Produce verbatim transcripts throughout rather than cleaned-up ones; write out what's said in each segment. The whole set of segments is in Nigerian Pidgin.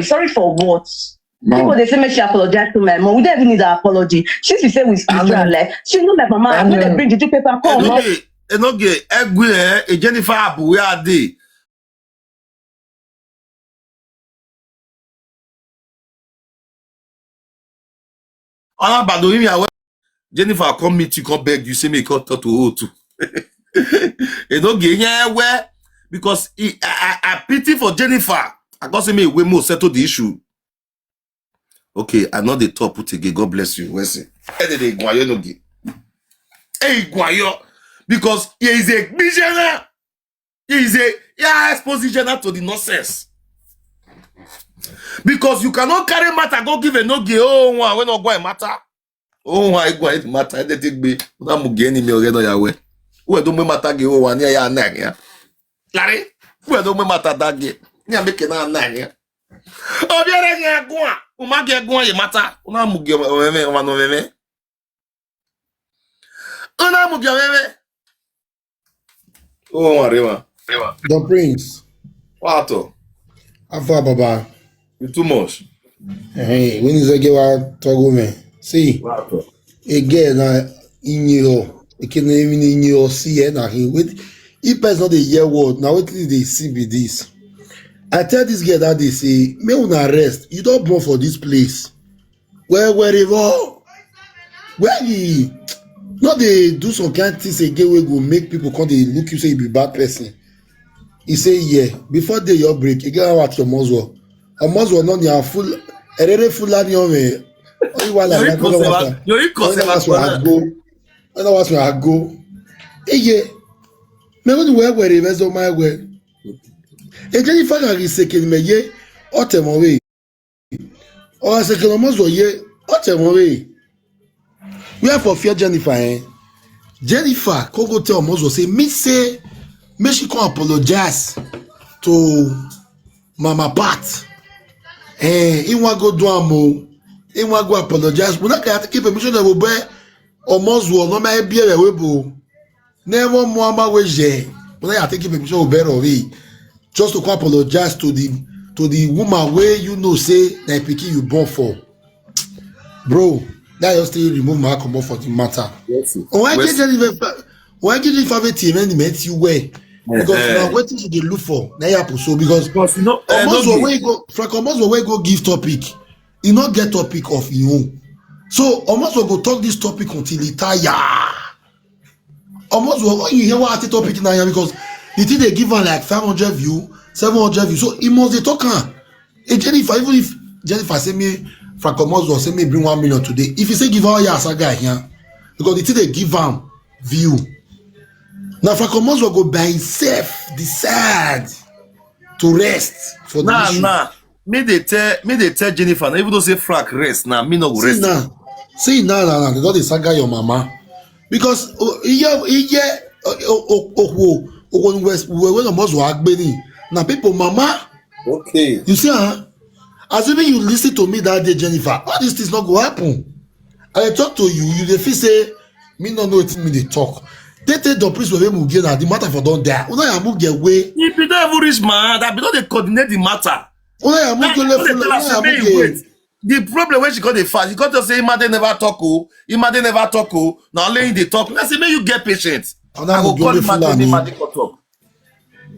Sorry for what? People, they say make she apologize to my mom. We don't even need her apology. Since we say we spiritual life, she know my mama. I'm gonna bring the two paper come. Enoge, Enoge, Egwe, eh, Jennifer Abu, where are they? Ona bado imi awe. Jennifer come meet you, come beg you, say me come talk to her too. Enoge, yeah, where? Because he, I, I, I pity for Jennifer. I got say me we must settle the issue. Okay, I know the top put again. God bless you. Where's it? Hey, they, they, Gwayo Enoge. Hey, Gwayo. Because he is a visionary. He is a, yeah, exposition to the nonsense. Because you cannot carry matter, go give Enoge. Oh, one, we not go matter. Oh, why go matter? They take me. Una muge enemy already, no, Yahweh. Who don't make matter, give one, yeah, yeah, nah, yeah. Larry, who don't make matter, that, yeah. Yeah, make it, nah, nah, yeah. Obiara gị agụa, ụma gị agụa ya mata. Ụna amụ gị omeme, ụma na omeme. Ụna amụ gị omeme. Oh, Rima. The Prince. Wato. Afa Baba. You too much. Hey, when is a give out to women? See, Wato. Again, I in you, I can even in you see, and I wait. If person not the year word, now what did they see be this? I tell this girl that they say, me una rest. You don't born for this place. Where, wherever, where he not they do some kind things again, we go make people come, they look you, say you be bad person. He say, yeah. Before day your break, you get out your muzzle. A muzzle not your full, a really full on your way. Oh, you want like, you consider what I go. I know what I go. Hey, yeah. Me when where, wherever, so my way. Ejeni fanga gi seke ni me ye, ote mo we. O seke no mo zo ye, ote mo we. We are for fear Jennifer, eh? Jennifer, come go tell Omozo, say, me say, make she come apologize to Mama Pat. Eh, he want go do am o. He want go apologize. We not can take permission of Omozo, no my be a way, boo. Never more my way, yeah. But I take permission of better way. Just to come apologize to the, to the woman where you know say that pikin you born for. Bro, that just still remove my come for the matter. Yes, sir. Oh, I get even, why did you have a team and met you where? Because now what did you look for? Now you have to so because Because you know, eh, Omozo no where go, Frank Omozo where go give topic. He not get topic of his own. So Omozo go talk this topic until he tire. Omozo, when you hear what I topic now, because the thing they give her like five hundred view, seven hundred view. So he must dey talk am. Hey, Jennifer, even if Jennifer say me, Frank Omozo say me bring one million today. If he say give her, yeah, as a guy here, because the thing they give am view. Now Frank Omozo go by himself decide to rest for the Nah, issue. Nah. Me they tell, me they tell Jennifer. Now, even though say Frank rest, now me no go See rest. Now, see now, now, now, they don't dey saga your mama because oh, yeah, yeah, oh, oh, oh, oh, oh, when we when we must work, Benny. Now people, mama, Okay. You see, huh? Assuming you listen to me that day, Jennifer, all these things not go happen. I talk to you, you dey feel say me no know wetin me dey talk. They take the priest wey we get na the matter for don die. Una ya move get way. If you don't even reach my hand, I be don dey coordinate the matter. Una ya move Now, get you go dey level. Tell Una us ya say, move "Make you get. Wait." The problem when she got the fast, you got to say Imade never talk, oh, Imade never talk, oh. Now only they talk. I say, "May you get patient." Una I go move get call level Imade, Fulani. Imade go talk.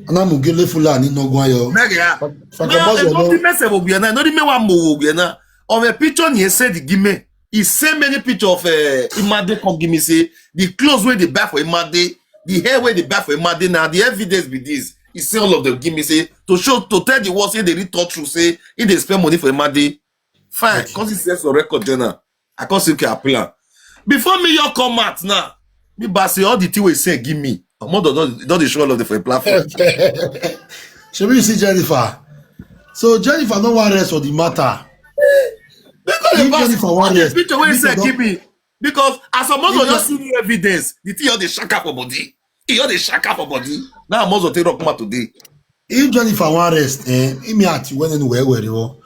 Ana mugele Fulani no gwayo. Mega. Frank Now, Omozo no. Nothing mess up, we are not. Nothing me one more, we are not. Of a picture, he said, "Give me." He sent many pictures of uh, Imade come give me, say, the clothes where they buy for Imade, the hair where they buy for Imade, now the evidence be this. He say all of them give me, say, to show, to tell the world, say they really talk true, say, if they spend money for Imade. Fine, Okay. Cause he says for record, Jenna. I can't say, "Okay, I plan." Before me, you come out now. Me, but say all the thing we say, give me. I'm not done, done the show all of the for a platform. Should we see Jennifer? So Jennifer no one rest for the matter. Because If the Jennifer all want the rest, picture where he people said, don't "Give me." Because as a mother, If you not see the evidence, the thing all the shaka for body. He all the shaka for body. Now I must take rock matter today. If Jennifer want rest, eh, he me at you when anywhere where you are.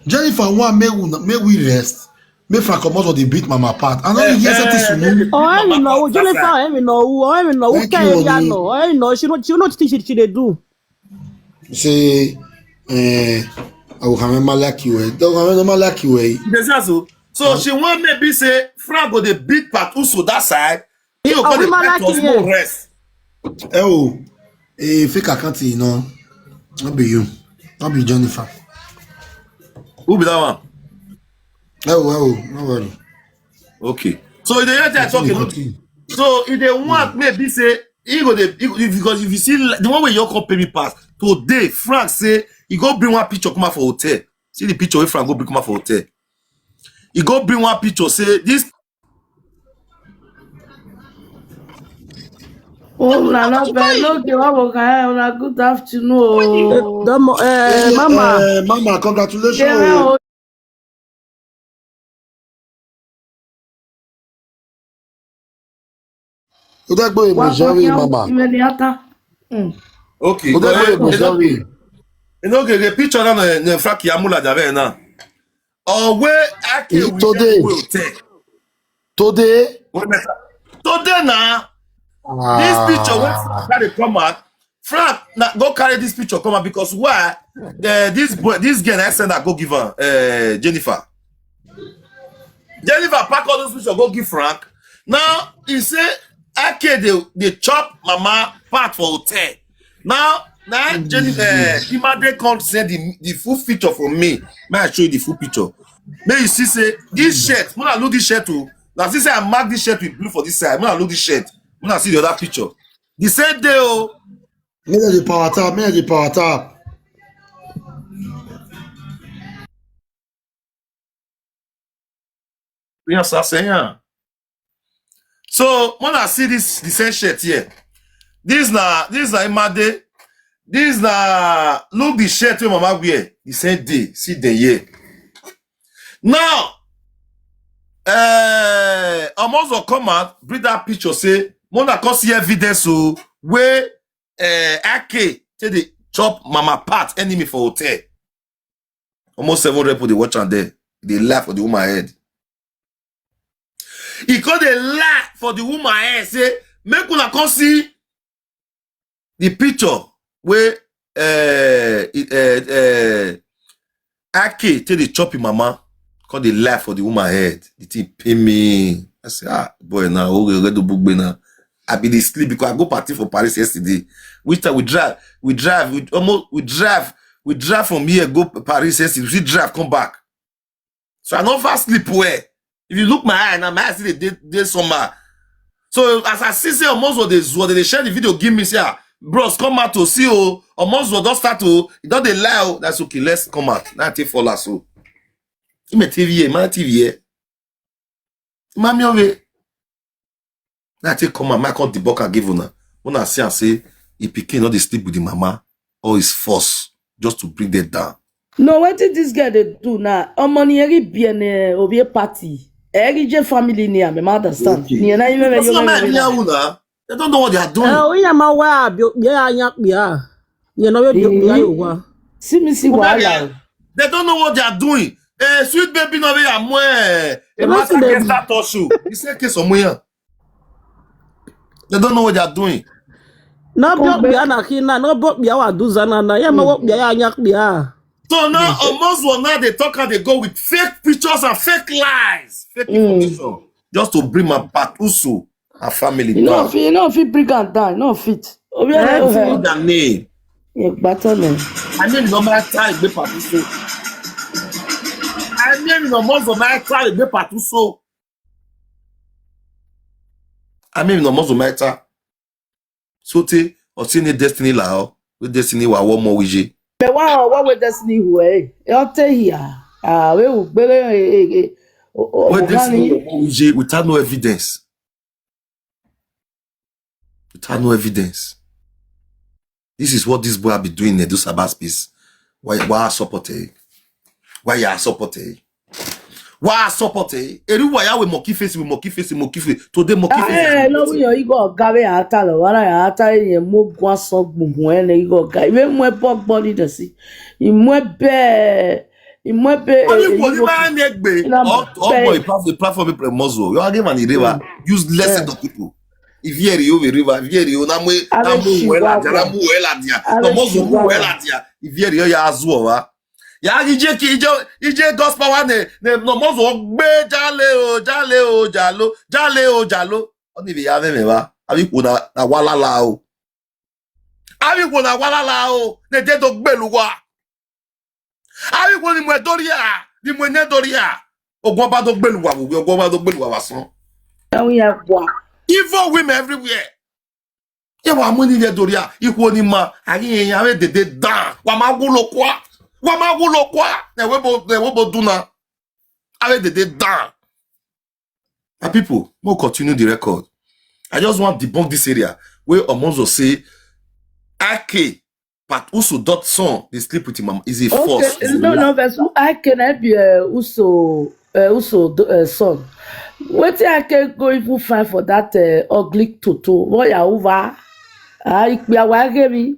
Jennifer want may we, may we rest. May Frank Omozo they beat Mama Pat. I know Eh, you hear eh, something eh, soon. Oh, I mean, no, Jennifer, I mean, no, I mean, no, Thank okay, you, yeah, Oni. No, I mean, no, she not, she not think she, she they do. Say, eh, Awokame ma like you, eh? Awokame no ma like you, eh? Dey see am so. So she wan maybe say Frank go dey beat Pat Uso that side. He go come dey pet us, no rest. Oh, a fake account, you know. Not be you. Not be Jennifer. Who be that one? Oh, oh, no worry. Okay. So if they hear that talking, so if they want maybe say he go dey, because if you see the one way you come pay me pass today, Frank say he go bring one picture come out for hotel. See the picture wey Frank go bring come out for hotel. He go bring one picture say this. Oh, una no bad. Okay, una good afternoon. Mama. Mama, congratulations. Udagbo Ebojori, Mama. Okay. Udagbo Ebojori. You know, the picture na Frank Yamula dave na. Owe Ake today. Today. Today na. This picture wey Frank carry come out. Frank na go carry this picture come out because why? This boy, this girl I send her go give her, Jennifer. Jennifer pack all those pictures go give Frank. Now he say Ake dey chop Mama Pat for hotel. Now now Jennifer, Imade come send the the full picture for me. May I show you the full picture? May you see say this shirt, when I look this shirt too. Now see say I mark this shirt with blue for this side. When I look this shirt, when I see the other picture, the same day oh. May the power tap, may the power tap. Yes, I say yeah. So when I see this the same shirt here, this na this na Imade, this na look the shirt wey Mama wear the same day. See the year. Now, uh, Omozo come out, bring that picture, say Mona come see evidence so where uh, Ake take dey chop Mama Pat enemy for hotel. Almost seven rep dey watch am there. Dey laugh for the woman head. He come dey laugh for the woman head say make una come see the picture wey uh, uh, uh, Ake take dey chop him mama, come dey laugh for the woman head. The thing pain me. I say, ah, boy, now who get to book now? I be dey sleep because I go party for Paris yesterday. Which time we drive, we drive, we almost we drive, we drive from here go Paris yesterday. We drive come back. So I no fast sleep well. If you look my eye now, my eye still dey dey somehow. So as I see say Omozo dey zuo, they share the video give me say, ah, bros, come out to see oh, Omozo don start oh, he don dey lie oh. That's okay, let's come out. Now I take fall so. Ime T V here, my T V here. Mami ove. Now I take come out, my come the book and give una. Una see and say, he pikin no dey sleep with the mama or his force just to bring them down. No, wetin this girl dey do now? Omo ni eri biene obie party. Eri je family ni ame ma understand. Ni na ime me yo. They don't know what they are doing. Eh, oya ma wa bi ya anya pia. You know you bi ya wa. See me see wahala. They don't know what they are doing. Eh, sweet baby no be amwe. E ma get status o. You say case omo yan. They don't know what they are doing. No bo bia na kina, no bo bia wa duzana na. Ya ma wo bia ya anya bia. So now almost one now they talk how they go with fake pictures and fake lies, fake information, just to bring my back also her family down. You know, if you know, if you bring am down, no fit. Obi ọ̀rẹ́ Every ò fẹ́. Other name. Ìgbàtọ̀ name. I mean, no matter if they participate. I mean, no more no matter if they participate. I mean, no more no matter. So te, or see any destiny la, or with destiny wa one more wije. But why, why with destiny who eh? I'll tell you. Ah, we will be eh eh eh. With destiny wa one wije without no evidence. Without no evidence. This is what this boy have been doing in Edo Sabah space. Why, why I support eh? Why I support eh? Why I support eh? Everyone ya we monkey face, we monkey face, monkey face. Today monkey face. Eh, no, we you go gabe ata lo. Wala ya ata ye mo gwa so gbun ene you go gabe. We mo pok body da si. Imwe be Imwebe. Only eh, Kodi eh, man negbe. Ina All, all be. Boy, platform, platform, play muzzle. You are game and river. Use less of people. If you are you river, if you are you na mu na mu wela dia, na mu wela dia. Na muzzle mu wela dia. If you are you ya azuo wa. Ya ije ki ije ije gospel wa ne ne no mo zo gbe jale o jale o jalo jale o jalo. Oni bi ya me me wa. Abi ku na na walala o. Abi ku na walala o. Ne de do gbeluwa. Abi ku ni mo doria ni mo ne doria. Ogun ba do gbeluwa wo ogun ba do gbeluwa wa san. Àwọn yẹn wà. Evil women everywhere. Ye wa mo ni le doria iku ni ma. Ari yen ya we dede dan. Wa ma wo lo kwa. Wa ma wo lo kwa. Ne we bo ne we bo duna. Are dede dan. My people, we'll continue the record. I just want to debunk this area where Omozo say Ake Pat Uso dot son they sleep with him mama is a force. Okay, no, no, verse I can help you, uh, Uso, uh, Uso, uh, son. What I can go even find for that uh, ugly toto? What ya over? Ah, ikpe awa gemi.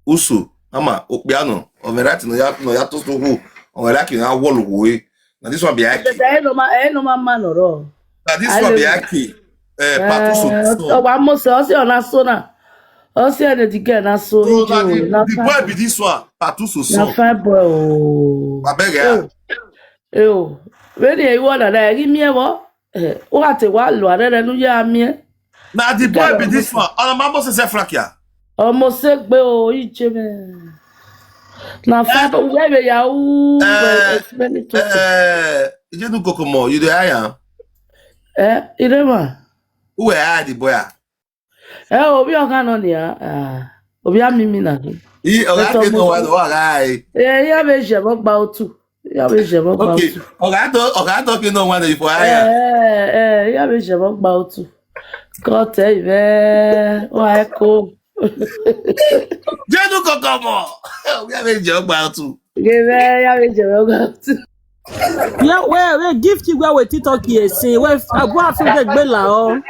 Uso, ama okpiano, overat no ya no ya to so hu, overat na wall hu. Na this one be Aki. But I know my, I know my man or all. Na this one be Aki. Eh, Pat Uso Uh, son. oh, I must say, I see on Asona. I see on the girl na so. So na the, Na the fine boy be this one, Pat Uso na son. Fine boy. Oh. Abeg ya. Eh, oh. When you want that, give me a what? Eh, what a wa lo are nu ya mi. Na the boy be this one. Ona mambo se se frakia. Ọmọ segbe o ije me. Na fine boy we ya u Eh, explain it to. Eh, you do kokomo, you dey hire. Eh, irema. Who were hire the boy? Ah? Eh, obi oga no ni ah. Ah, obi a mimi na. He oga Better ke no move. Wa no wa guy. Eh, ya be je mo gba otu. Ya be je mo gba Okay. otu. Oga to oga to ke no wa dey for hire. Eh, eh, ya be je mo gba otu. Ko te ibe. Wa e ko. Jenu kokomo. Oga me je gba otu. Gebe ya be je mo gba otu. Yeah, wait, wait, gift you go with TikTok here. Say, wait, I go have to get bella. Oh,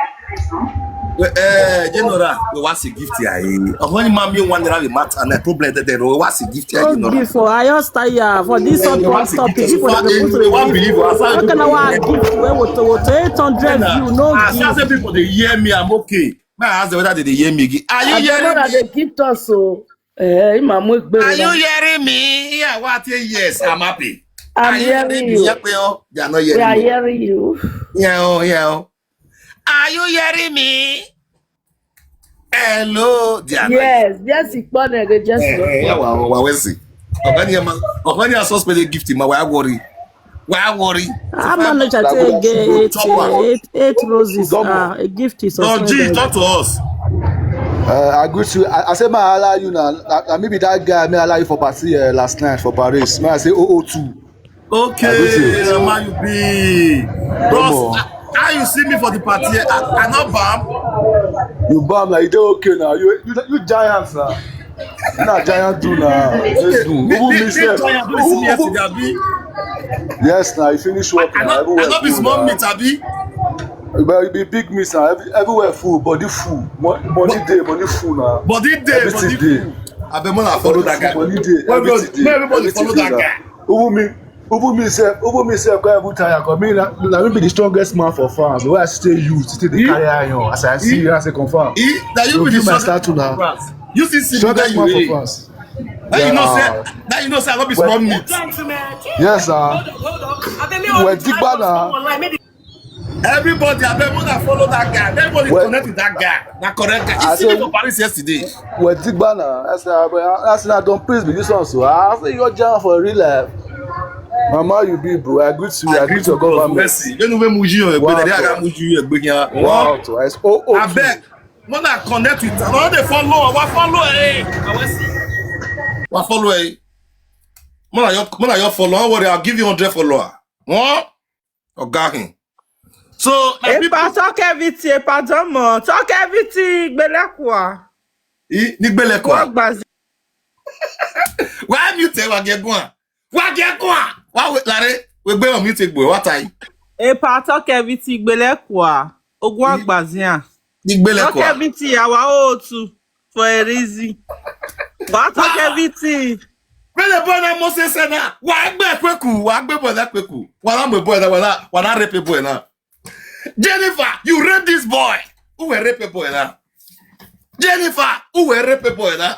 Eh, General, we want to gift here. Oh, when mommy one that we matter and the problem that there we want to gift here, oh, General. Before I just tire for this Eh, hot we hot want to topic. gift. People that We people want to believe us. How can I gift? Where with with eight hundred view? No I say gift. People they hear me, I'm okay. May I ask them whether they dey hear me again? Are you I don't know hearing that me? They gift us so. Eh, ima mo egbe. Are you hearing me? Yeah, what? Yes, I'm happy. I'm Are you hearing me? you. Yeah, well, they are not We are hearing me. Hearing you. Yeah, oh, yeah. Oh. Are you hearing me? Hello, they are not. Yes, yes, ikpone ge Eh, Jesu. eh, yeah, wa wa we see. Ọ̀gbẹ́ni ẹ ma ọ̀gbẹ́ni ẹ suspect dey gift ma wa worry. Wa worry. I'm not That take go- eight, chop am. eight, eight roses. Double. Ah, a gift is No, G, suspended. Talk to us. Uh, I greet you. I, I say my allow you now. I, I maybe that guy may allow you for party uh, last night for Paris. May I say oh oh two. Okay, I greet you. How you be? Bros, Double. I, how you see me for the party? I, I not bam. You bam like you dey okay now. You you, you giants now. You na giant do now. Let's do. Me, Who me, me me, sef? Giant, who see me yesterday, abi? Yes now. You finish work I now. not, I Everywhere not be full small now. Meat, abi? But you be big miss now. Every, everywhere full, body full, mo- money day, money full now. Body day, body Everything full. day. I bet more I follow that guy. Money day, Well, well, everything day. May everybody Everything follow day that now. Guy. Even me, even me sef, even me sef, come even tire. Cause me na na me be the strongest man for fans. The way I stay, you still dey You- carry iron. As I see you, I say confirm. He, now you You be be the my strongest statue now. Fans. You see, see that Strongest you man for reign. fans. Now you know Yeah. say, now you know say I not be Well- small meat. Yes, sir. Well, Digba now. Everybody, I bet more I follow that guy. Everybody Well, connect with that guy. That correct guy. I You see me say- for Paris yesterday. Well, Digba now. I say, I, I say, I don't praise me this one. So I say, you're jam for real life. Mama, you be bro. I greet you. I, greet your government. Mercy. You know when Muji or Wow, Egbe, they bro. are Muji or Egbe. Wow, to I oh oh. I beg. When I connect with, I want to follow. I want follow. Eh, I want see. I follow. Eh, when I your when I your follow. Don't worry, I'll give you hundred follower. What? Oga him. So my people, Epa, talk everything, Epa, don't more. Talk everything, Gbelekwa. he, Nigbelekwa. What was Why mute? Wa get one. Wa get one. Why we Larry? We be on mute, boy. What are you? Epa, talk everything, Gbelekwa. Ogwa Gbazia. Talk Nigbelekwa. Everything, our own too, for a reason. But talk everything. When the boy na Moses said that, why be kweku? Why be boy that kweku? Why am boy that why that why that rape a boy now? Jennifer, you rape this boy. Who will rape a boy now? Jennifer, who will rape a boy now?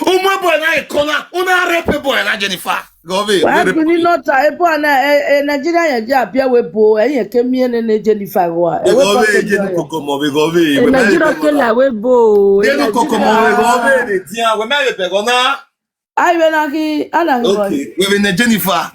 Umwe boy na ikona, una rape boy na Jennifer. Gove, Wa guni nota ebo na e, e Nigeria ya je abia we bo e yen ke mi ene ne Jennifer wa. E we Gove, ko ke Jennifer ya. Kokomo, we Gove. Nigeria ke la we bo. Jennifer Kokomo, we Gove, de dia, we me be gona. Ai we na ki ana ki boy. Okay, we be ne Jennifer.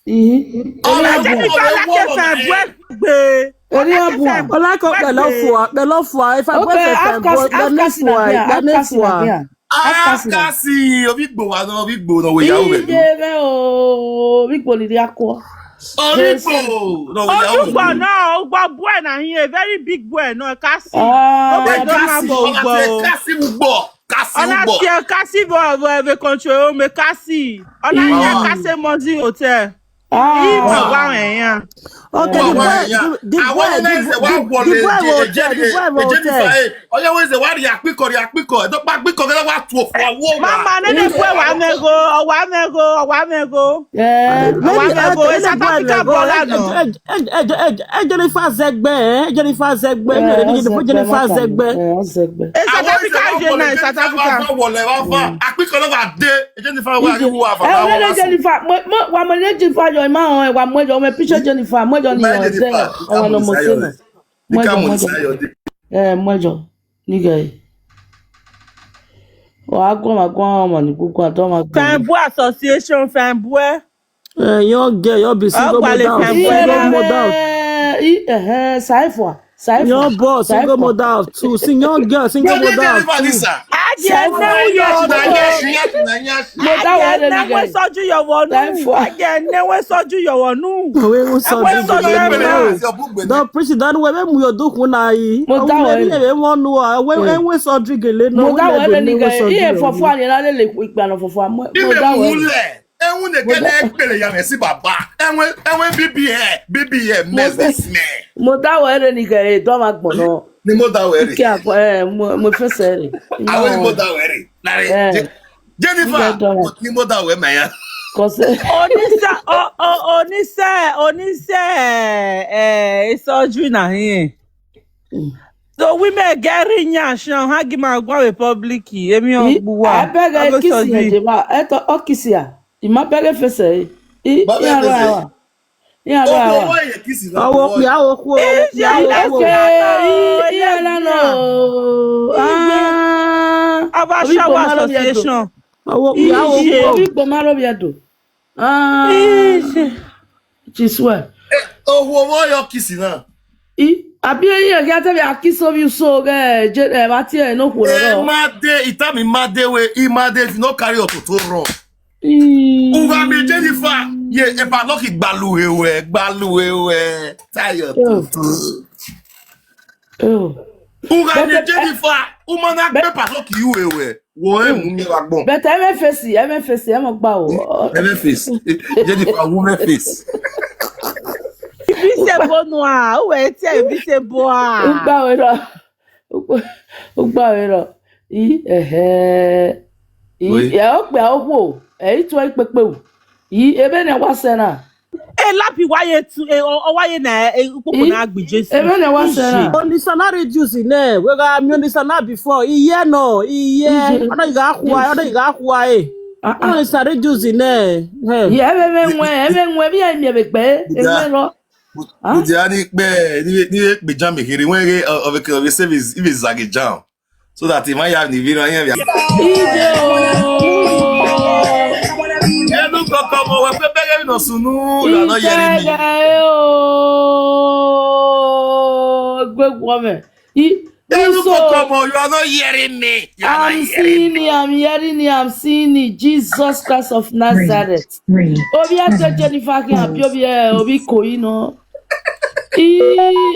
Ihi. Ọ̀rẹ́ Jennifer ọ̀rẹ́ Lake wọ̀ fine ẹ̀. boy gbé. Eri abu. Ola ko pẹ̀lú fua, pẹ̀lú fua. If I Okay, break a half fine boy, casting, then half me casting fua, again, then half me casting fua. Again. Half casting. Akasi, obi gbo wa na, obi gbo na, we ya we. Ije me o, big boli di akwa. Obi gbo na, we ya we. Ojúgbọ̀ náà, ó gbọ́ bú ẹ̀ náà yín, a very big boy náà, Kasi. Ah, Ó bẹ̀ tó máa Kasi, bọ̀ ó ọ̀nà gbọ́ ti o. Kasi mu gbọ́, Kasi mu Ọ̀nà gbọ́. tí ẹ Kasi bọ̀ ọ̀bọ̀ ẹ̀fẹ̀ control ó mi Kasi. Ọ̀nà tí ẹ Ah. Kasi Mozi Hotel. Ìgbà Ah. wà ẹ̀yàn. Okay, the boy, the, the boy, the, the, the boy will tell, the boy will tell. Onye weze wa ri akpikọ ri akpikọ, edo pa akpikọ gẹ́gẹ́ wa tu ofo awo wa. Mama, no dey pray wa mego, wa mego, wa mego. Eh, Àwa mẹ́go, ẹ South Africa bọ́lá náà. Ẹ Jennifer Zegbe, ẹ Jennifer Zegbe, eh, ẹ Jennifer Zegbe. Eh, Zegbe. Ẹ South Africa jẹ náà, South Africa. Wọlé wa fa, akpikọ ló wa dé, Jennifer wa ri wa fa. Eh, wele Jennifer, mo, mo, wa mo ne Jennifer yo, ma o, wa mo yo, me picture Jennifer, mo yo ni o, Jennifer, o wa no mo se na. Nika Mo mo yo, ni sayo de. Eh, mo yo, nigga. Wa gwa ma gwa ma ni gwa to ma gwa. Fine boy association, fine boy. Eh, young girl, you be single Ọgbà lè mother, fẹ́ single bọ́lá. mother. Eh, eh, saifwa, saifwa. Young boy, single mother of two. See, young girl, single Wọ́n ní mother of Jennifer two. ní sà. Ajẹ́ náwó yọ Saifwa. ọdún. Mo dá wa Ajẹ́ lẹ́nu náwó gẹ̀. Sọ́jú yọ̀wọ̀ nù. Saifwa. Ajẹ́ náwó Sọ́jú yọ̀wọ̀ nù. Àwọn ewu sọ Àwọn drink ewu sọ gele drink náà. gele. Don preach that way, make you do kuna yi. Mo dá wa lẹ́nu. Ewu wọn nu a, ewu ewu sọ drink gele náà. Mo dá wa lẹ́nu gẹ̀. Iye fọfọ ni lálẹ́ lè ìgbàna fọfọ. Mo Ime dá wa lẹ́nu. Mule. Ẹ̀hún ni kẹ́ni ẹgbẹ̀rẹ̀ ya rẹ̀ sí bàbá. Ẹ̀hún ẹ̀hún B B A, B B A mess this man. Mo dá wa lẹ́nu gẹ̀. Dọ́ ma gbọ̀n náà. Ni mo dá wẹ̀ rè. Kí a kọ ẹ mo mo fẹsẹ̀ rè. Àwọn ni mo dá wẹ̀ rè. Lára Eh. Je- Jennifer Nígbà tó wà. ni mo dá wẹ̀ mẹ́yà. Kọsẹ̀. Oníṣẹ́ o- o- oníṣẹ́ oníṣẹ́ ẹ̀ ìsọjú náà yẹn. So women get ring yan ṣan hagi ma gbọ́ republic èmi ò gbúwà. Abẹ́rẹ́ kìsì yẹn jẹ́ máa ẹ tọ́ ọ́ kìsì à. Ìmọ̀ abẹ́rẹ́ fẹsẹ̀ yìí. Ì- Bàbá Ìyàrá fẹsẹ̀. wa. Ìyàrá Owó wa. owó yẹn kìsì náà. Awo pe awo ku o. Ìyàrá Okay, wa. ìyàrá náà. Ah. Our Obi shower gbọmọ ló bí ẹdùn. association. Awo pe awo ku o. Obi gbọmọ ló bí ẹdùn. Ah. Ìṣe. Jisue. Owó owó yọ kìsì náà. I abi eyi eke atebe akiso bi so ge je e ba ti e no kuro Ẹ ro. má dé ìta mi má dé we, ì má dé if you no carry your toto run. Uga mi Jennifer, ye e ba lucky gbalu ewe, gbalu ewe, tired toto. Oh. Uga mi But- Jennifer, uma na pe pa lucky you ewe. Wo e mu mi wa gbon. But M F S, M F S, e mo gba o. Ẹ fẹ́ face. Jennifer, wo fẹ́ face. Ibi ṣe bonu a, o wẹ̀ tí ẹ̀ ibi ṣe bo a. Ugba we ro. Ugba we ro. I ehe. I Oui. e o pe o wo. E itu e pepe o. I ebe ne wa se na. E lapi waye tu e o o waye na e kpokpo na agbi Jesu. Ebe ne wa se na. Onisa na reduce ne. We ga mi onisa na before. Iye no, iye. Ọdọ iga akwa, ọdọ iga akwa e. Onisa reduce ne. Hey. Ye ebe me nwe, ebe nwe bi ai mi ebe pe. Ebe ro. Mo ti a ní pé ní ní pé jam kiri wọ́n gé ọbẹ̀ kí ọbẹ̀ service ibi zagi jam so that ìmọ̀ ya ní ìbínú ayé mi. Ije o. Ẹnu kọ̀ọ̀kan ọmọ wẹ̀ pé bẹ́gẹ́ mi nà sùnú ìlànà yẹn ni. Ìtẹ́gà ẹ o. Gbé wọ́n mẹ́. I Ẹnu so kọ̀ọ̀kan ọmọ you are not hearing me. You are not I'm hearing me. seeing it, I'm hearing it, I'm seeing it. Jesus Christ of Nazareth. Obi ato Jennifer kí àbí obi ẹ obi kò yí nà. Ii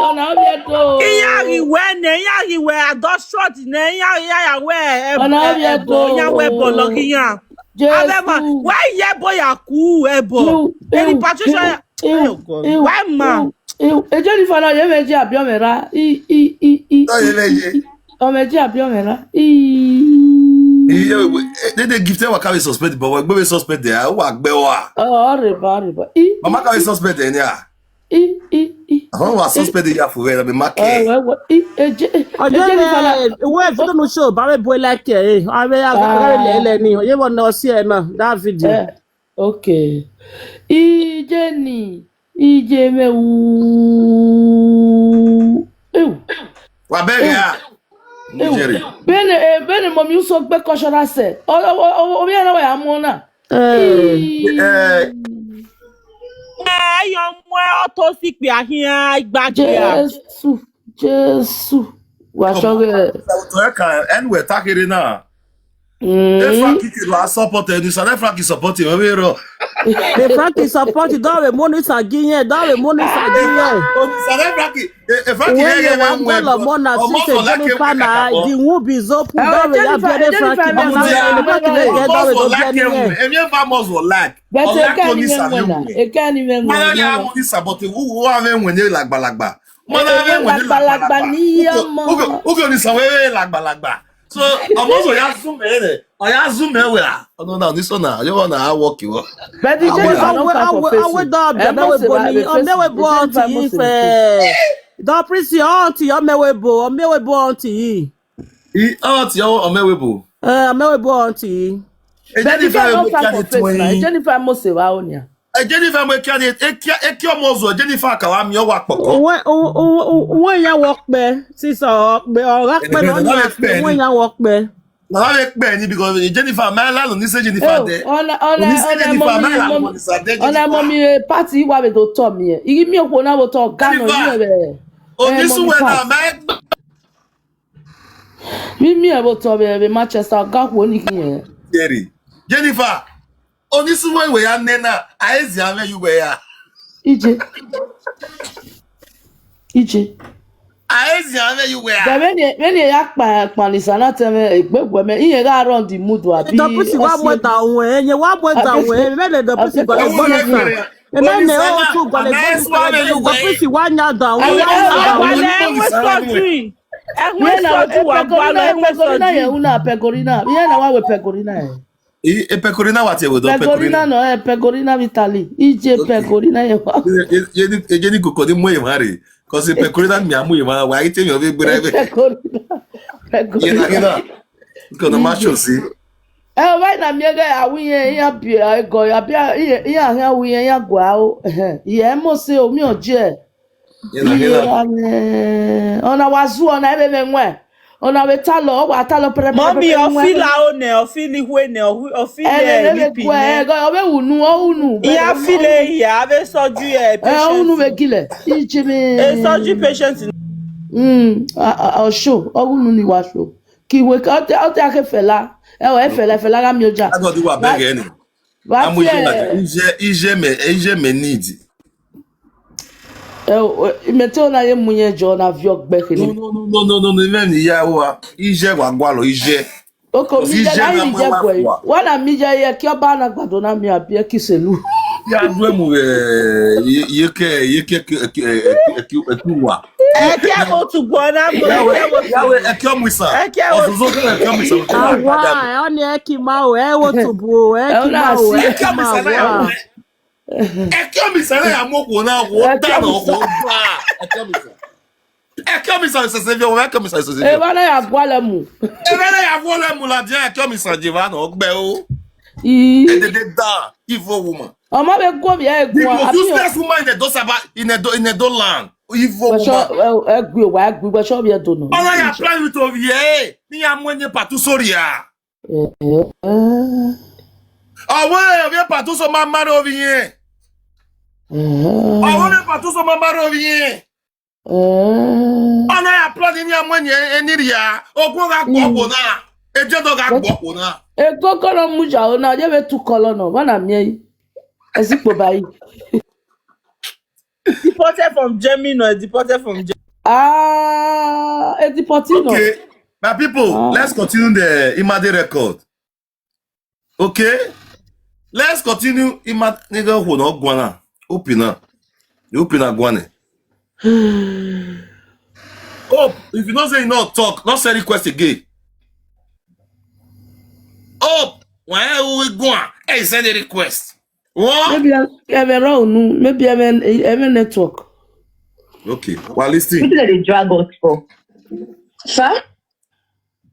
ọ̀nà obi ato. Iya iwe ne, iya iwe adọ short ne, iya iya ya we. Ọ̀nà obi ato. Iya we bolo kiyan. Abema, Jésù. Why ye boy aku ebo? Ew, Any ew, patricia. ew, Oh God. ew, Why ma? Ew, ew, e Jennifer na ye meji abi omera. I i i i. Táyé lẹ́yẹ. Omeji abi omera. I. Iye we they dey give tell waka we suspect but we gbé we suspect there. Ó wà gbé wa. Oh, reba reba. I. Mama ka we suspect there ni a. I, i, i. Àwọn wà suspect ya fún rẹ̀ lọ́bẹ̀ má kẹ́. Ẹ̀wẹ̀ wẹ̀. I, eje, Oye eje ni fala. le, uwe video no show, babe boy like eh. Abe ya ga ga le le ni. Oye won no see e na that video. Eh, okay. Ije ni, ije me wu. Ew. Wà bẹ́ẹ̀ yà. Nigeria. Bene, eh, bene mo mi uso gbe cultural se. O, o, o, o, mi na wa ya mo na. Eh, Eh, Eyo mwe oto si pe ahin igba pe a. Jesu, Jesu. Wa sure. Anyway, takiri na. Mm. If Frankie la support, you said Frankie support him. We ro. the Frankie support you. Don't we money sa giyen. Don't we money sa giyen. Said Frankie. If Frankie When yeah you want yeah dollar more na Almost six like Jennifer him, na like the who be so put Eh, don't we have Jennifer, very Frankie. Jennifer, Don't we Jennifer, have Frankie Jennifer, get don't we Almost don't like get him. anywhere. If you ever almost like. But Ọlá eke kò ni ní me sàmì ngwena, òun. eke ni me Mara ya ngwena. mo ni saboti. Wo wa me ngwene lagbalagba. Mara Eh, me ngwene lagbalagba lagbalagba. ni ya Ugo mo. ugo ni sawe lagbalagba. So almost oya zoom eh. Oya zoom eh we ah. Oh no no this one na. You wanna work you. But the Awe, Jennifer no Awe fine for awe face. awe O. da Eh, da mewe Mose bo wa ni be o face. mewe The bo Jennifer ti Mose be face. fe. Da prisi o ti o mewe bo o mewe bo ti. I out your omewebu. Eh mewe bo ti. E But the Jennifer girl no mo fine kya for ni face na. twin. Jennifer Mose wa o ni a. E Jennifer mo kya ni e kya e kya mo zo Jennifer ka wa mi o wa poko. Wọ́n wọ́n yà wọ́ pẹ́ sísọ pé ọ̀rá pẹ́ lọ́nà àti wọ́n yà wọ́ pẹ́. Na wa le pe ni because Jennifer ma la lo ni se Jennifer de. Ona ona Ni se ona Jennifer ma la mo mo ni sa de. Ona mo mi party wa be to to mi. Igi mi o ko na wo to ga no ni e. Oni suwe na ma Mi mi e wo to be be Manchester ga wo ni ki e. Jerry. Jennifer. Oni suwe we ya nena. Aezi ame you we ya. Ije. Ije. Aezi ame you we Da ya. me ni me ni ya pa pa ni sana te me egbe gwe me iye ga run the mood wa bi. Dọ́pùsì wá mú ẹ̀dà òun ẹ̀ yẹn wá mú ẹ̀dà òun ẹ̀ mẹ́lẹ̀ dọ́pùsì gbọ́dọ̀ gbọ́dọ̀ sàn. Ẹ̀mẹ́ ni ó tún gbọ́dọ̀ gbọ́dọ̀ sàn. Dọ́pùsì wá ní àdà òun wá ní àdà òun. Wale enwe soju. Enwe soju wa gwalo enwe Pegorina ye soju. Una pegorina. Ye na wa we pegorina e. E pecorina wa te we do Pegorina pecorina. No e pegorina Vitali. Ije pegorina ye wa. Ye ni koko ni mo e mari. Cause pecorina mi amu e mari. Wa ite mi o be gbere be. Pegorina. Ye na ye Pegorina. na. Ko na ma show si. E o bai na mi ga awi ye ya bi a go ya bi a ye ya ha wi ye ya gwa o. Ye mo se o mi o je. Ye na ye na. Ye ona wa zu ona ebe me nwe. Ona we talo wa talo pre pre. Mommy ofila o ne ofili hwe ne ofili Ele e le lipi gwe ne. Go o be unu o unu. Iya file iya abe soju e E unu patient. Be gile. Ije me. E soju patient. Mm, a a o show. O unu ni wa show. Ki we ka o te o te ake fela. E o e fela fela ga mi o ja. Ago di wa bege ni. Wa Amu ti je na. e. Ije ije me ije me need. E o me te ona ye mu ye jo na vi ogbe No kini. no no no no no no even ni ya wa. Ije wa gwalo ije. Oko mi Ije ja na na ni mo je wa gwe. wa. Wa na mi ja ye ki o ba na gbado na mi abi e ki selu. Ya dwe mu eh ye ye ke ye ke ke ke ke wa. Eke mo tu gbona mo Yawe eke mo yawe ekyo musa. Eke wo- Ozuzo ke ekyo musa. Àwa ẹ̀ ọ́ ni ẹ kì í máa wò ẹ́ wò tùbù o ẹ̀ kì í máa wò ẹ́ kì í máa wò á. Ekyo musa na ya mo ko na wo da no ko ba. Ekyo musa. Ekyo musa se se bi o ekyo musa se se. E ba na ya gwa le mu. E be na ya wo le mu la dia ekyo musa je ba no gbe o. I E de de da evil woman. Omo be gwo bi e The gwa most abi. useless woman in the Dosa ba in the do in the do land. Evil Wa so woman. E gwi wa e gwi wa so bi e do no. Ọlá ya plan with over here. Ni ya mo ni patu sorry ya. Eh, eh. Ọwọ́ ẹ̀ ọ̀bí pàtó sọ máa máa rọ̀ ọ̀bí yẹn. Eh, Ọwọ́ ẹ̀ pàtó sọ máa máa rọ̀ ọ̀bí yẹn. eh. Ọ̀nà àpúlọ̀ ní ní ọmọ yẹn ẹni rí ya. Ogún ọ̀gá gbọ́ kò náà. Ẹjẹ́ tó ga gbọ́ kò náà. E kokoro muja o na je be tu kolo no. Wa na mi e. E si po bayi. Deported from Germany or deported from Germany. Ah, e deport no. Okay, my people, Ah. Let's continue the Imade record. Okay, let's continue. Imade nigga who no guana. Open up. You open up guana. Hope if you don't say you no talk, not say request again. Hope when we go on, hey, send a request. What? Maybe I have a wrong, maybe I have a network. Okay. Well, listen. Wetin dem dey drag us for? Sir?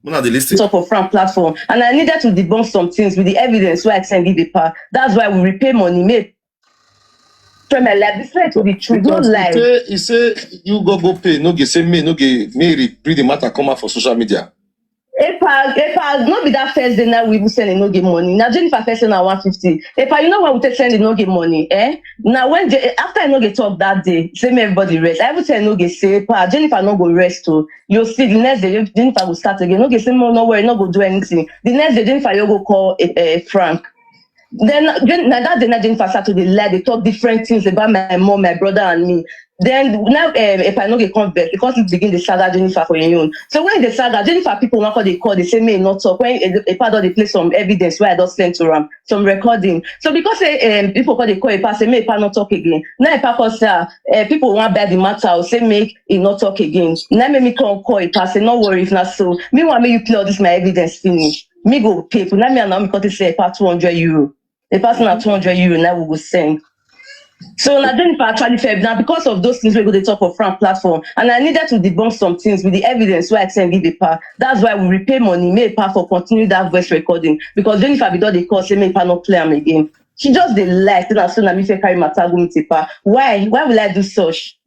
Una dey listen. Talk for Frank platform, and I needed to debunk some things with the evidence wey I send give Epa. That's why we repay money. Make try my life. This way to the truth, no Because lie. He say, he say you go go pay, no get say me, no get me re- bring the matter come out for social media. Epa, Epa, no be that first day now we even send Enoge money. Now Jennifer first send her one fifty. Epa, you know why we take send Enoge money, eh? Now when Je- after Enoge talk that day, say me everybody rest. I even tell Enoge say, Epa, Jennifer no go rest too. You see the next day, Jennifer will start again. Enoge say, no, no worry, no go do anything. The next day, Jennifer, you go call uh, Frank. Then Jen- na that day, now Jennifer start to dey lie, dey talk different things about my mom, my brother, and me. Then now, um, Epa no get come back because he begin the saga Jennifer for your own. So when the saga Jennifer people wan call, dey call, dey say me not talk. When Epa don dey play some evidence where I don send to am, some recording. So because say um, people call, dey call Epa, say me Epa not talk again. Now Epa call say uh, people wan buy the matter, or say make he not talk again. Now make me come call Epa, say no worry if not so. Meanwhile, make you play all this my evidence finish. Me go pay. Now me and Naomi come say Epa two hundred euro. The person at two hundred euro now we go send. So now Jennifer actually fair now because of those things we go dey talk for Frank platform, and I needed to debunk some things with the evidence where I send give Epa. That's why we repay money, make Epa for continue that voice recording because Jennifer be don dey call say make Epa not play am again. She just dey lie, say na so na me fit carry matter go meet Epa. Why? Why will I do such?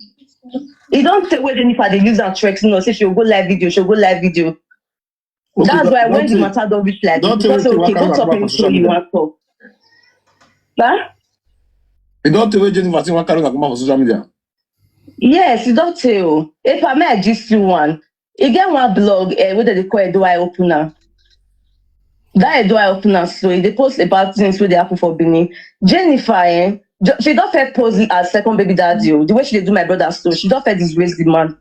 E don tey wey Jennifer dey use am threaten us say she go go live video, she go go live video. That's why when the matter don reach like this, because okay, don't talk anything you wan talk. Huh? E don tey wey Jennifer say wan carry una come out for social media. Yes, e don tey o. Epa, may I gist you one? E get one blog eh, wey dem dey call Edo Eye Opener. That Edo Eye Opener, so e dey post about things wey dey happen for Benin. Jennifer, eh, ju- she don first pose as second baby daddy o. The way she dey do my brother so, she don first disgrace the man.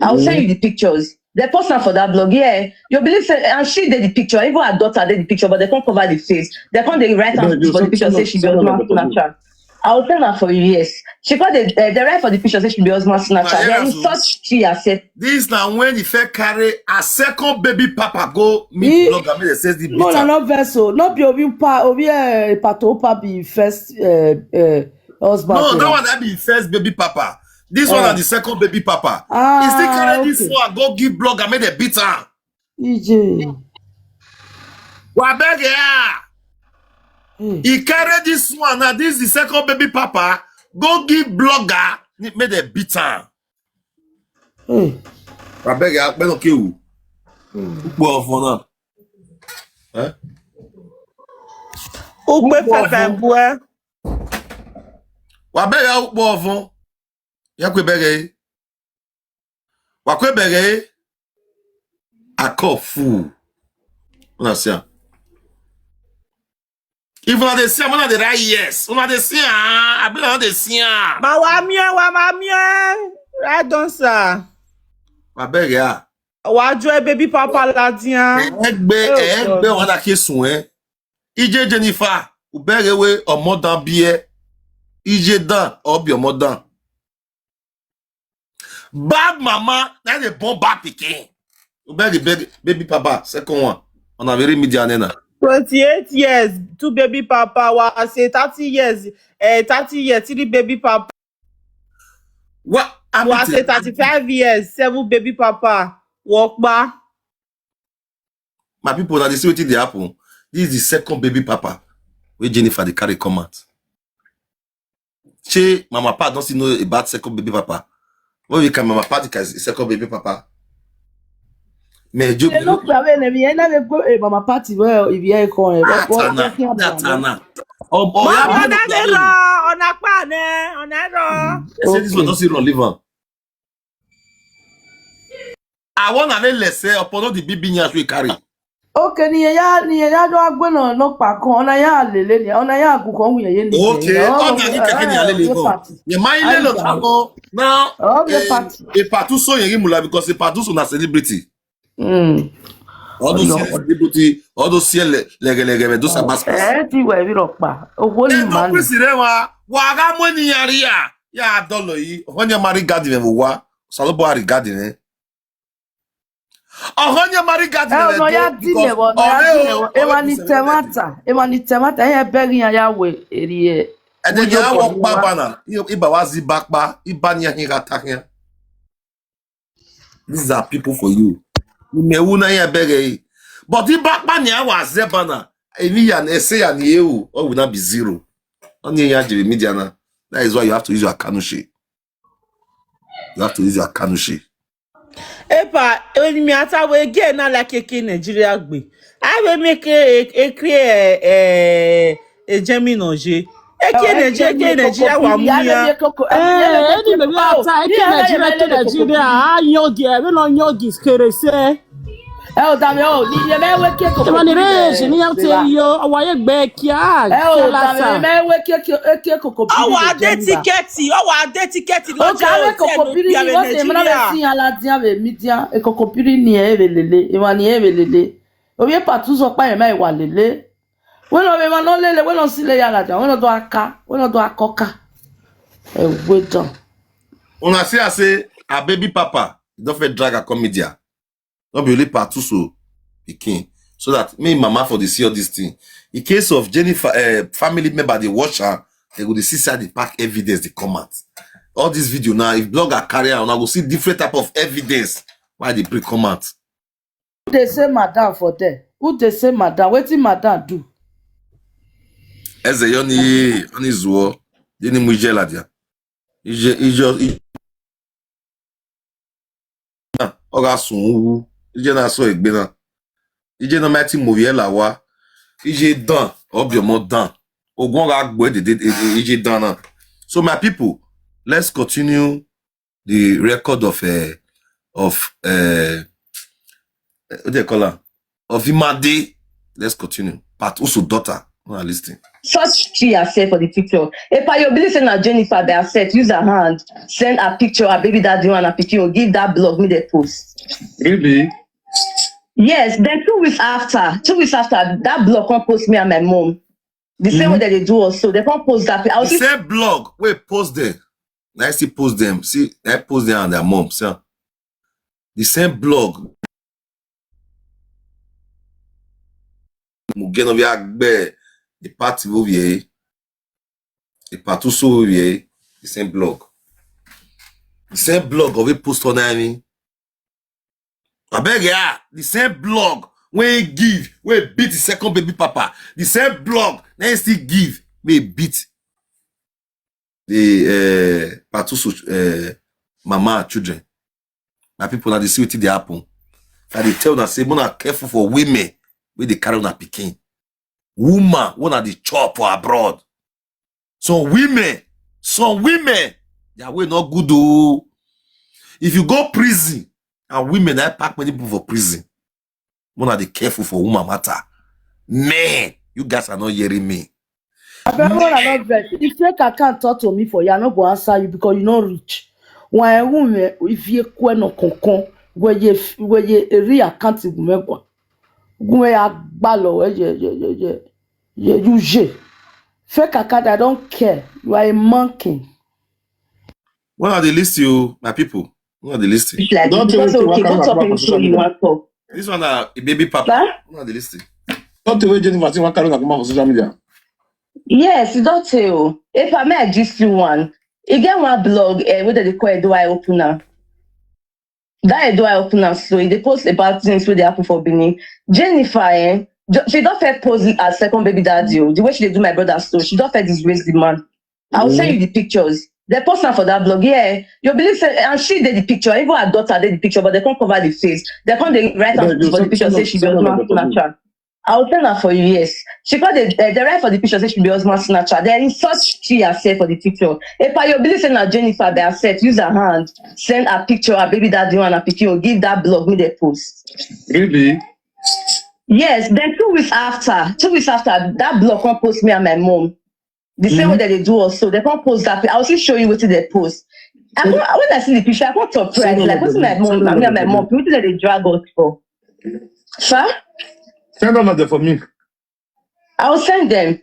I will send you the pictures. They post am for that blog. Yeah, you believe say, and she dey the picture. Even her daughter dey the picture, but they can't cover the face. They can't dey write am for the picture say she be husband snatcher. I will tell her for you, yes. She called the, uh, they write for the picture say she be husband snatcher. They insult she herself. This na when he first carry a second baby papa go meet blogger, make dem say the No, na bitter. Not vessel. Not be Obi pa Obi eh, Pato pa be first uh, uh, husband. No, to that am. One that be first baby papa. This one Eh. Na the second baby papa. Ah, He still carry this okay. One go give blogger, make dem beat am. E J. Wa beg ya. Hey. He carry this one now. This is the second baby papa. Go give blogger, make dem beat am. Hey. Wa beg ya, pé lókè wò. Púpọ̀ ọ̀fọ̀ náà. Eh? Ukpe Púpọ̀ fẹfẹ ọ̀fọ̀. bu ẹ. Wa beg ya, púpọ̀ ọ̀fọ̀. Ya kwe beg ya. Wa kwe beg ya. Akọ fool. Una see am. If una dey see am, una dey write yes. Una dey see am. Abi una dey see am. Ma wa mi ẹ, wa ma mi ẹ. Right on, sir. Wa beg ya. Wa jo ẹ baby papa la dian. Egbe, Oh, egbe God. Wọn dà kí sùn ẹ. Ije Jennifer, ubere we ọmọ dan bí ẹ. Ije dan, obi ọmọ dan. Bad mama, na dey born bad pikin. Ubere baby, baby papa, second one. On a very media nena. Twenty-eight years, two baby papa. Wa say thirty years, eh, thirty years, three baby papa. What? Wa say thirty-five years, seven baby papa. Work ba. My people, now they see wetin dey happen. This is the second baby papa wey Jennifer dey carry come out. Shey mama pa don still know about second baby papa? When we can mama pa the second baby papa. Me jo They look away and we end up go a mama party well if you ain't calling. Atana, Atana. Oh, oh, Mama, yeah, ọ̀nà èrò, ọ̀nà pa ni, ọ̀nà èrò. They say this one don still run live am. I wan na less say upon all the big big nyash we carry. Okay, ni ya ni ya do agbe na no pa kan ona ya lele ni ona ya ku kan wuye ni. Okay, all na ni keke ni alele go. Ye mai le lo ta go. Now, Oh, the eh, party. A patu so yen mula because a patu so na celebrity. Mm. All those No. celebrity, all those sele lege lege those are bastards. Eh, ti we bi ro pa. Owó ni Then no man. Chris Rewa, wa ga mo ni yari ya. Ya dolo yi. When you marry God even wa. Salobo ari God even. Oh, when you marry God Eh, no ya di le wo, no ya di le wo. E wa ni temata, e wa ni temata, e beri ya ya we eri e. And then you have one baba na. Iba wazi bakba. Iba ni ya hinga takia. These are people for you. Umeuna ya bege. But the bakba ni ya waze bana. Emi ya na ese ya ni eu. All will not be zero. Only ya jiri media na. That is why you have to use your kanushi. You have to use your kanushi. Epa, onimi ata we ge na like eke Nigeria gbe. I will make a, a, a clear, eh, a German oje. Eke Nigeria, eke Nigeria wa muya. Eh, any maybe ata eke Nigeria, eke Nigeria. Ah, yogi, we no yogi kerese. Eh, o dame o, ni ye me we ke koko. Ema ni reji ni ya te yo, awa ye gbe kia. Eh, o dame me we ke ke ke koko. Awa de tiketi, awa de tiketi. O ka we koko biri ni wose mra be si ala dia be mi dia. E koko biri ni e be lele, e wa ni e be lele. O ye patu zo pa ye me wa lele. We no be ma no lele, we no si le ya la dia, we no do aka, we no do akoka. E we don. Una see, I say, a baby papa, you don't fit drag a come media. Not be only Patuso pikin. So that me, mama for the see all this thing. In case of Jennifer, uh, family member, they watch her, they go dey see side the pack evidence, the comment. All this video now, if blogger carry on, I go see different type of evidence. Why they bring comment? Who dey say madam for there? Who dey say madam? Wetin madam do? Eze yoni, oni zuo. Dini mujela dia. Ije, ije, ije. Oga sun wu. Ije na so egbe na. Ije na mighty moviela wa. Ije dan, obiomo dan. Ogun oga gbo e de, de, de, de, ije dan na. So my people, let's continue the record of, uh, of, uh, what do they call her? Of Imade. Let's continue. Patuso daughter. Una listen. Such she herself for the picture. Epa, you believe say na Jennifer by herself use her hand, send her picture, her baby daddy and her pikin, give that blog me the post. Really? Yes, then two weeks after, two weeks after, that blog come post me and my mom. The same way that they do us, so they come post that. I was The same blog, wait, post them. I still post them. See, I post them and their mom. So, the same blog. Mugeno via gbe, the party movie, eh? The Patuso movie, eh? The same blog. The same blog of a post on, I mean. I beg ya, the same blog when he give, when he beat the second baby papa. The same blog, then he still give, when he beat the, uh, Patuso, uh, mama and children. My people, now they see wetin dey happen. Now they tell una say, "Una careful for women wey dey carry una pikin." Woman, una dey chop for abroad. Some women, some women, their way not good o. If you go prison, and women, I pack many people for prison. Una dey careful for woman matter. Men, you guys are not hearing me. Abeg, una no vex. If fake account talk to me for you, I no go answer you because you no reach. Why woman, if you kwe no konkon, where you, where you eri account woman go, where you gbalo, where you, you, you, you, you, you, you. Fake account, I don't care. You are a monkey. Una dey listen, my people. Una dey listen. It's like, Don't because, okay, go talk anything you want talk. This one na a baby papa. Una dey listen. Don't tell Jennifer say wan carry una come out for social media. Yes, e don tey o. If I may, I gist you one. E get one blog, eh, wey dem dey call Edo Eye Opener. That Edo Eye Opener, so e dey post about things wey dey happen for Benin. Jennifer, eh, ju-, she don first post her second baby daddy o. The way she dey do my brother so, she don first disgrace the man. I will send you the pictures. They post am for that blog. Yeah, you believe say, and she dey the picture. Even her daughter dey the picture, but they can't cover the face. They can't dey write am for the picture say she be husband snatcher. I will send her for you. Yes, she got the, uh, they write for the picture say she be husband snatcher. They insult she herself for the picture. Epa, you believe say na Jennifer by herself use her hand send her picture, her baby daddy and her pikin, give that blog me the post. Really? Yes. Then two weeks after, two weeks after that blog come post me and my mom. The same way that they do us, so they can't post that. I will still show you what they post. I can't, when I see the picture, I can't surprise. Like, what's my mom? I mean, my mom. What did they drag us for? Sir? Send them there for me. I will send them.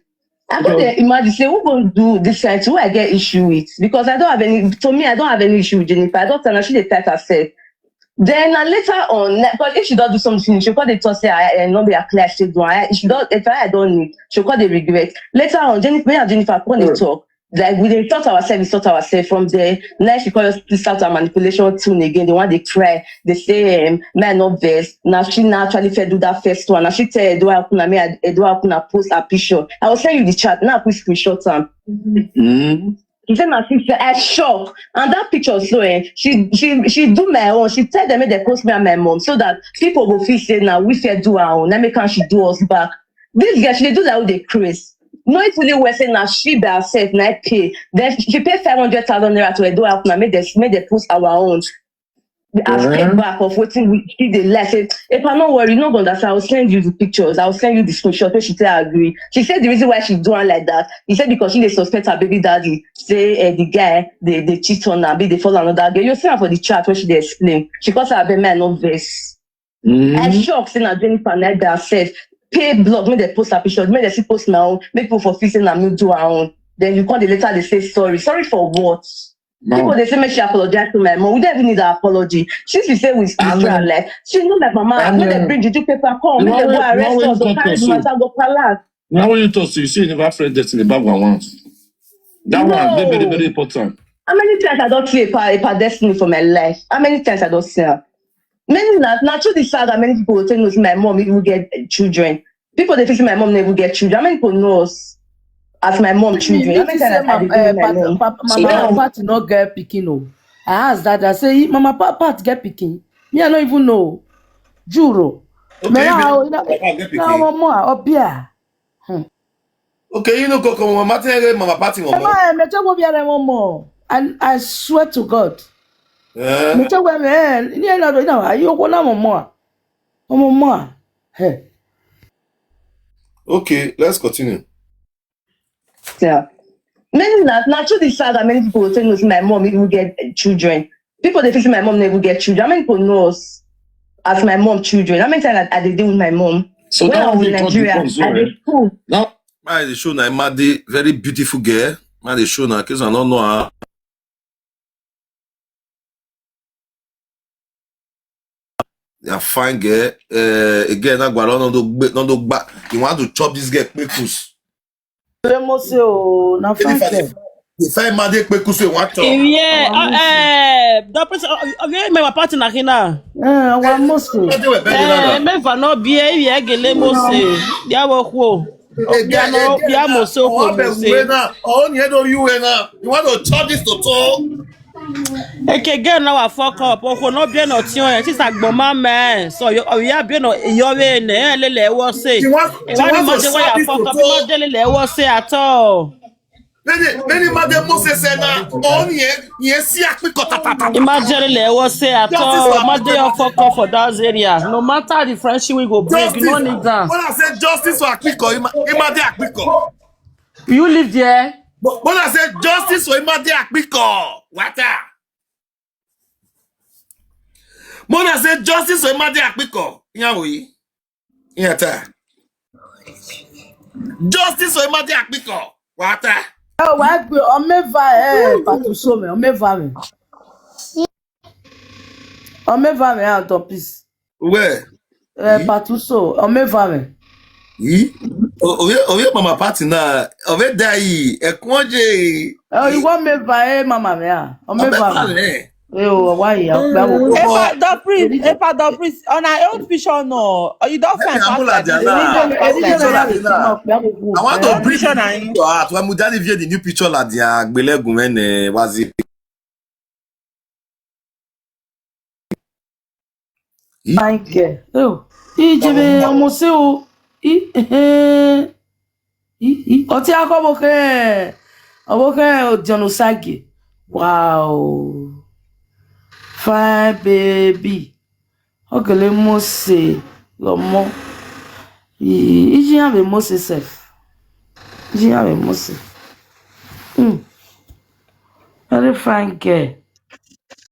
I can't imagine say who gonna do this kind of thing, who I get issue with, because I don't have any. To me, I don't have any issue with Jennifer. I don't tell her, she dey type herself. Then na later on, na, because if she don do something, she come dey talk say, "I, I no be her clear, she do. I, she don, if I don need, she come dey regret." Later on, Jennifer, me and Jennifer come dey talk. Like, we dey insult ourselves, insult ourselves from there. Now she come just start her manipulation tune again. They want dey cry. They say, um, "Man, no vex." Now she now actually fair do that first one. Now she tell Edo Akuna, me, Edo Akuna post her picture. I will send you the chat. Now I put screenshot am. He said, "My sister, I shock." And that picture so, eh, she she she do my own. She tell them make they post me and my mom so that people go feel say now we fair do our own. That make am she do us back. This girl, she dey do like who dey craze. Knowing fully well say na she be herself na pay. Then she pay five hundred thousand naira to Edo Akuna, make they make they post our own. As payback of wetin we she dey like. Say, "If I no worry, you no go understand. I will send you the pictures. I will send you the screenshot." Wey she tell agree. She said the reason why she do am like that, he said because she dey suspect her baby daddy. Say, eh, the guy they they cheat on her, be they follow another girl. You see her for the chat when she dey explain. She come say, "Abeg, me I no vex." I shock say na Jennifer na be herself. Pay blog, make they post her pictures, make they still post my own, make people for feel say na me do her own. Then you come dey later dey say sorry. Sorry for what? People dey say make she apologize to my mom. We don't even need her apology. Since we say we spiritual life, she know my mama. Make they bring juju paper come, make they go arrest us or carry the matter go palace. Now when you talk, so you see you never friend destiny back one once. That one dey very, very important. How many times I don see a pa a pa destiny for my life? How many times I don see her? Many na na through the saga many people go take know say my mom even get children. People dey feel say my mom never get children. How many people know us as my mom children? How many times I dey dey my mom? Mama Pat no get pikin o. I ask that, I say, "Mama Pat get pikin?" Me, I no even know. Juro. Me na o, na na mama obia. Okay, you know, Coco, Mama Pat, Mama Pat, Mama. Mama, me tell you, Mama. And I swear to God. Me tell you, man, you know, you know, you go na Mama. Mama. Hey. Okay, let's continue. Yeah. Many na na through the saga many people go take know say my mom even get children. People dey feel say my mom never get children. How many people know us as my mom children? How many times I, I dey deal with my mom? So when I was in Nigeria, I dey school. Now, my the show na Imade, very beautiful girl. My the show na case I don't know her. They are fine girl. Uh, again, I go around on the no do gba. You want to chop this girl pekus. Lemose o, na fine girl. If I mad pekus, you want to. Yeah, eh, the person, oh, yeah, my party na hina. Eh, wa mose. Eh, me va no be eh, yeah, gele mose. Ya wo ho. Bia no, bia mo so ko mo se. Oh, you do you na. You want to charge this to talk? Eke girl na wa fuck up. Oko no bia no tion. Ti sa gbo ma me. So yo, oh, ya bia no yo we ne le le wo se. You want, you want to charge this to talk? Mo de le le wo se at all. Many, many mother Moses said that. Oh, yeah, yeah, see, I quick cut. Imagine le wo se at all. Mother, you fuck up for that area. No matter the friendship we go break, you no need that. When I say justice for Akpiko, Ima- Imade Akpiko. You live there. But when I say justice for Imade Akpiko, what? When I say justice for Imade Akpiko, Iyawo yi, Iyata. Justice for Imade Akpiko, what? Oh, wa gbe omeva eh patuso me omeva me. Omeva me out of peace. Where? Eh, Patuso, omeva me. Yi? Oye, oye, mama party na. Oye, dai. Ekunje. Oh, you want me by mama me ah. Omeva me. Eh, oh, why you? Epa Dopris, Epa Dopris, on our own picture no. Oh, you don't find out that. I want to bring picture out. When Mujani view the new picture like the Agbelegun when was it? Fine girl. Oh, ijebe ọmọ se o. I eh. I i. Oti akobo ke. Obo ke o jono sage. Wow. Fine baby. Ogele mose lomo. I iji have mose self. Iji have mose. Hmm. Very fine girl.